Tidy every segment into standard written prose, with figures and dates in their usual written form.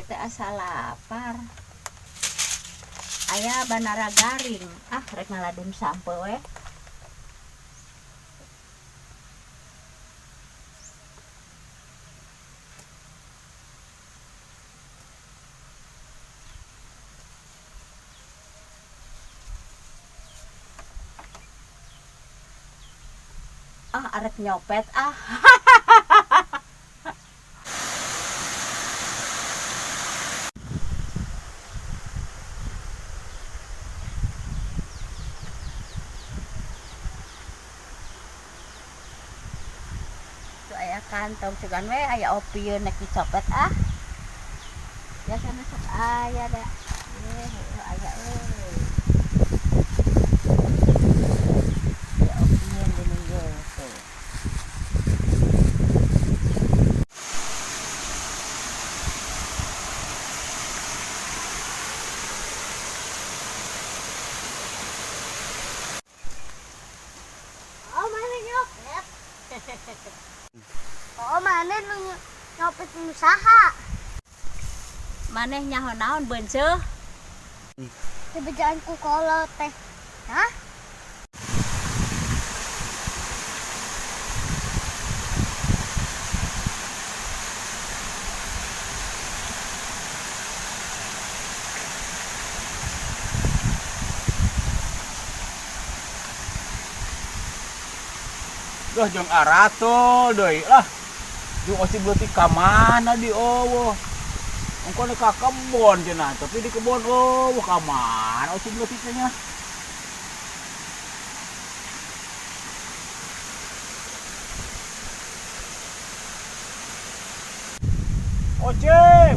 Ieu teh asa lapar. Aya banara garing. Ah, rek ngaladum sampeu we. Ah, arek nyopet ah. Tuh aya kantong sugan we aya opieun nek dicopet ah. Biasana sok aya da. Eh, heueuh aya euy. Aya opieun geuning ye tuh. Oh, mana nyopet? Oh, mana nu nyopet nu saha? Maneh nyaho naon beunceuh? Dibejaan ku kolot teh. Hah? Duh jeung aratul deui lah. Jeung Ocim leutik ka mana di eueuh. Engko ka kebon cenah, tapi di kebon eueuh ka mana Ocim leutik teh nya. Ocim.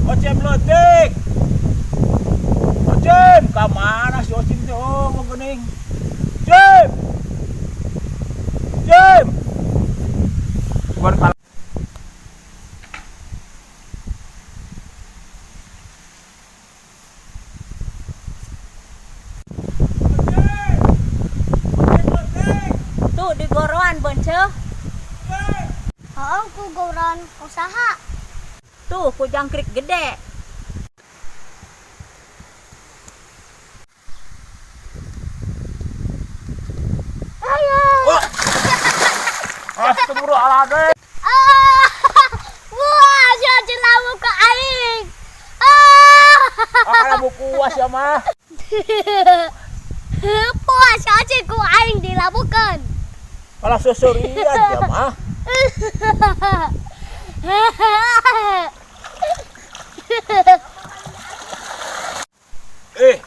Ocim leutik. Ocim ka mana si Ocim teh eueuh geuning. Cim. Cim. Bukan. Tuh di goroan beunceuh. Oh, ku goroan usaha. Tuh ku jangkrik gede. Ayo. Wah. Astagfirullahaladzim. Ah. Wah, si Acil lamu ke aing. Ah. Ah, kalau puas ya mah. Puas si Acil ku aing dilabukan. Kalau seserian ya mah.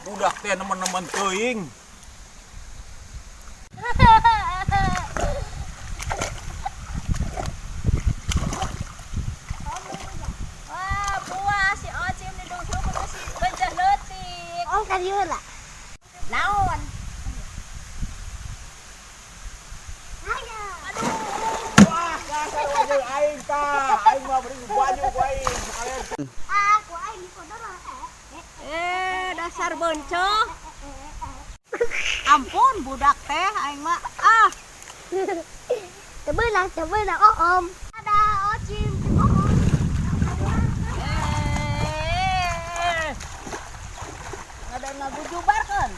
Budak teh nemen-nemen teuing. Wah, puas si Ocim didungsu ku si beunceuh leutik. Oh, ka dieu lah. Naon? Ayo. Wah, dasar wajah aing tah. Aing mah beri baju ku aing sekalian. Ah, ku aing dikodoro. Dasar beunceuh. Ampun budak teh aing mah. Ah. Teu beunang, teu beunang, oh, om. Ada Ocim, teu bohong. Ada ngagujubarkeun.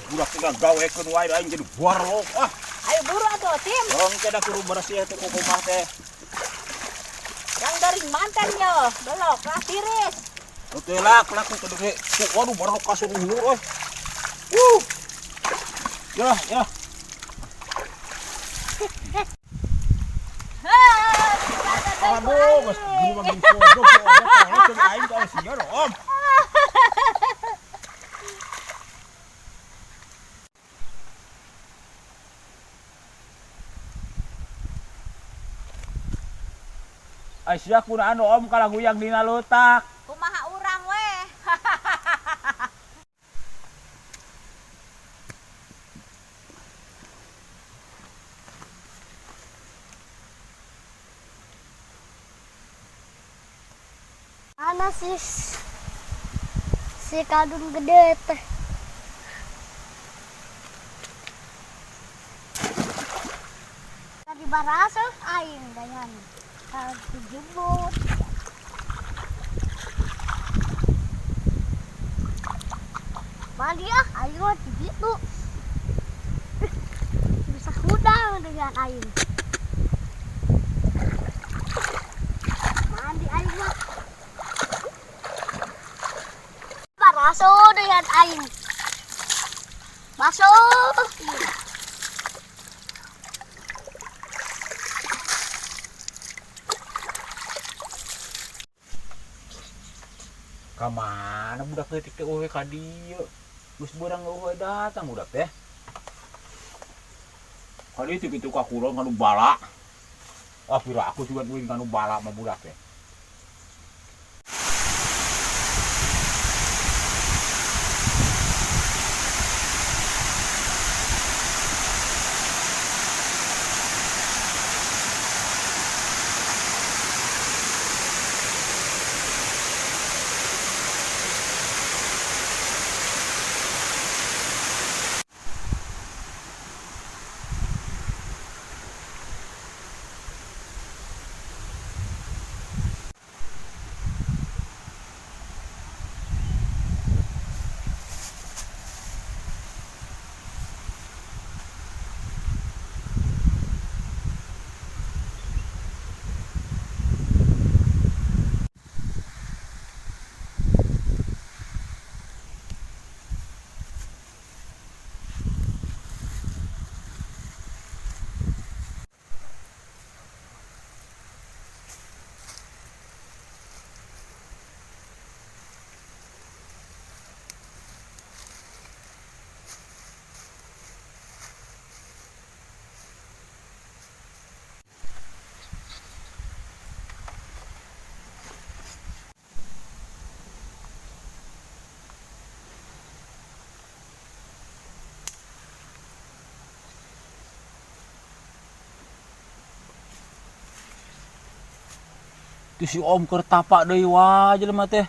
Budak teh gawekeun wae aing jadi warlok ah. Ayo buru atuh Tim. Tong teh da kudu bersih teh kukumah teh. Yang garing manten yo, belok lah tiris. Oke lah, lah kudu ge. Waduh warlok kasur luhur euy. Wuh. Ya, ya. Aduh, geus guru mah goblok si aing teh sia Om. Aisyah kuna anu Om kalaguyang dina leutak. Kumaha urang weh. Mana sih si kadun gede teh? Baraso aing dayan. Kajubot. Mandi ah, aing mah di ditu. Bisa hudang dengan aing. Mandi aing mah. Baraso dengan aing. Masuk. Ka mana budak leutik teh eueuh ka dieu? Geus beurang eueuh datang budak teh. Ka dieu teh kitu ka kulon ka nu bala. Ah, pira aku juga duit ka nu bala mah budak teh. Itu si Om keur tapak deui wae jelema teh.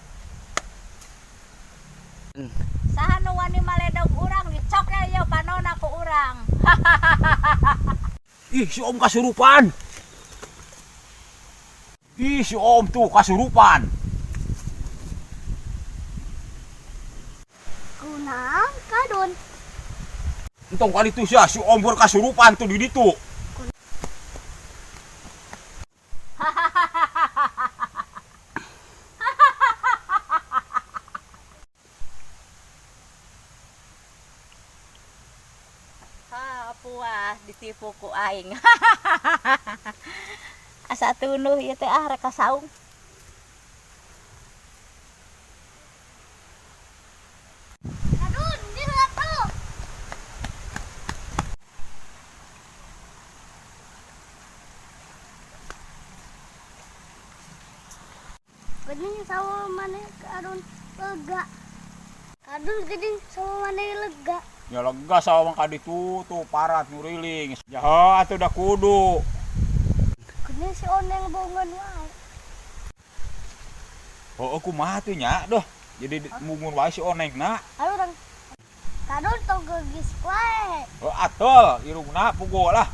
Saha nu wani maledog urang dicoknya ieu panona ku urang. Ih, si Om kasurupan. Ih, si Om tuh kasurupan. Kunaon kadon. Entong kali tuh sia si Om keur kasurupan tuh di ditu. Ha, puas ditipu ku aing. Asa tunduh ieu teh ah rek ka saung. Kadon, dia tuh. Geuning sawo maneh kadon lega. Kadon geuning sawo maneh lega. Ya lega sawo mah ka ditu tuh parat nguriling. Ya atuh da kudu. Geuning si Oneng bongan wae. Oh, kumaha tuh nya doh. Jadi mungun wae si Oneng na. Ayo urang. Kadon tong geugis wae. Oh, atuh irungna puguh lah.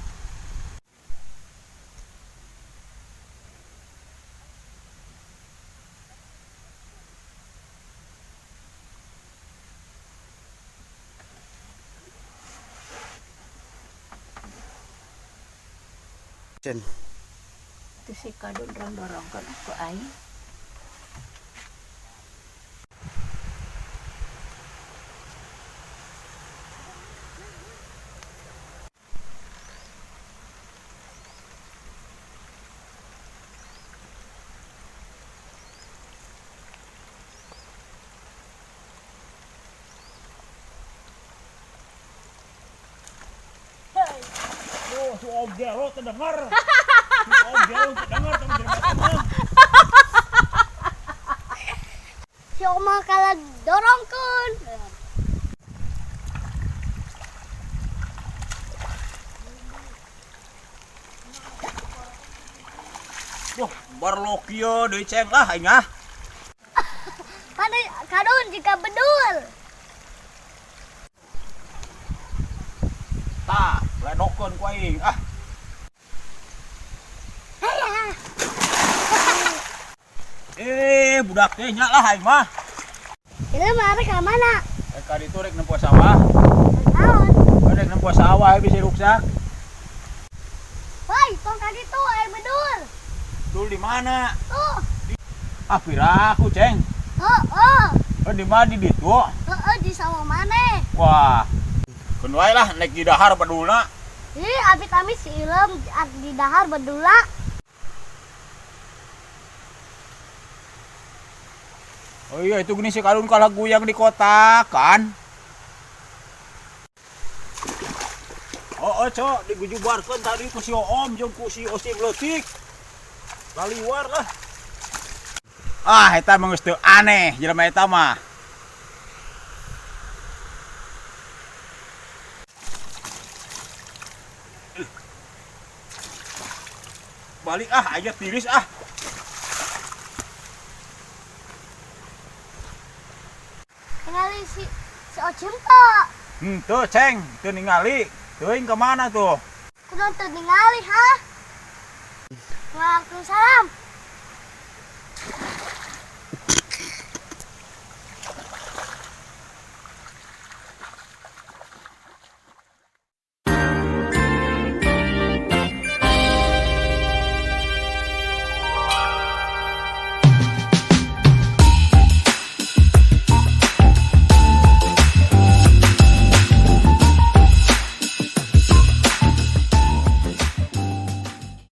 Cen. Itu si kadon dorong-dorongkeun ku aing. Oh, si Om Gelo terdengar. Si Om Gelo terdengar teman jelema. Si Oma kalah dorongkeun. Wah, barlokio deui ceng lah aing ah. Pada kadon jika bedul. Tah, ledokeun ku aing ah. Ah. Eh, budak teh nya lah aing mah. Ini mah rek ka mana? Eh, ka ditu rek nempo sawah. Naon? Rek nempo sawah bisa ruksak. Woi, tong ka ditu aya bedul. Dul di mana? Tuh. Ah, piraku, Ceng. Heeh. Oh, di mana di ditu? Heeh, di sawah maneh. Wah. Keun wae lah naik di dahar bedulna. Ih, amit-amit si Ilem di dahar bedula. Oh iya, itu gini si Kalun kalah guyang di kota kan. Oh, oh, cok, digujubarkeun tadi ku si Oom jeung ku si Osim leutik. Laliwar lah. Ah, eta mah geus teu aneh jelema eta mah. Balik ah, aja tiris ah. Ningali si si Ocim tak? Tuh, Ceng, tuh ningali. Teuing kemana tuh? Kunaon teu ningali, ha? Waalaikumsalam.